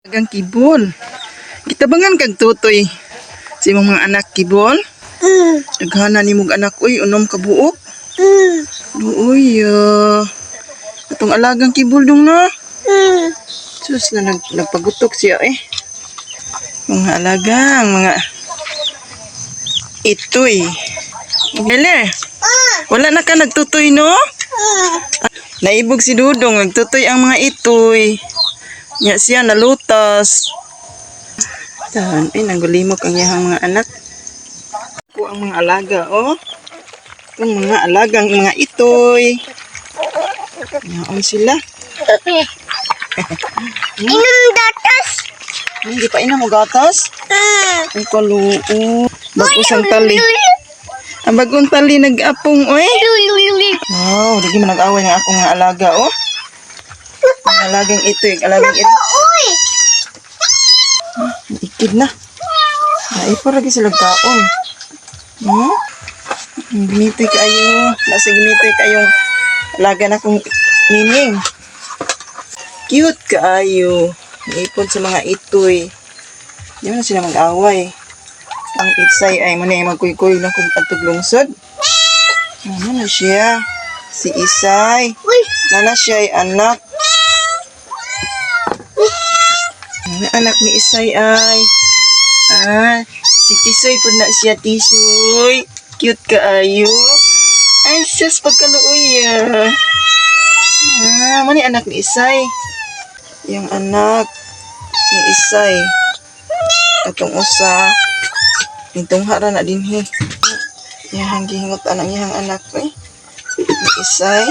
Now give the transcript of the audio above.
Agang kibol. Gitabangan kag tutoy sa imong mga anak, kibol. Daghana ni mog anak uy, unom ka buok. Luoy, atong alagang kibol dong na. Sus na nagpagutok siya eh. Mga alagang, mga itoy. Bele, wala na ka nagtutoy, no? Naibog si Dudong, nagtutoy ang mga itoy. Nya siya nalutas. Tahan, ay nanggulimok ang iyahang mga anak. Ko ang mga alaga, oh. Itong mga alagang mga itoy. Naon sila? Inom gatas. Hindi pa ina mo gatas? Ang kaluo. Bagos ang tali. Ang bagong tali nag-apong, oy. Wow, lagi man nag-away ng akong mga alaga, oh. Ang alagang itoy, alagang ito. Uy! Ikid na. Naipor lagi sila kaon. Gimitoy kayo. Nasa gimitoy kayong alaga na kong nining. Cute kaayo. Naipon sa mga itoy. Di man na sila mag-away. Ang itsay ay muna ay magkuy-kuy lang kung atog lungsod. Ano na siya? Si Isay. Uy! Nana siya ay anak. Ang anak ni Isay ay. Ah, si Tisoy po na siya, Tisoy. Cute kaayo. Ay, sus, pagkaluoy ah. Ah, mani anak ni Isay. Yung anak ni Isay. Atong usa. Nitong hara na dinhi. Iyahang gihingot anang iyahang anak eh. Ni Isay.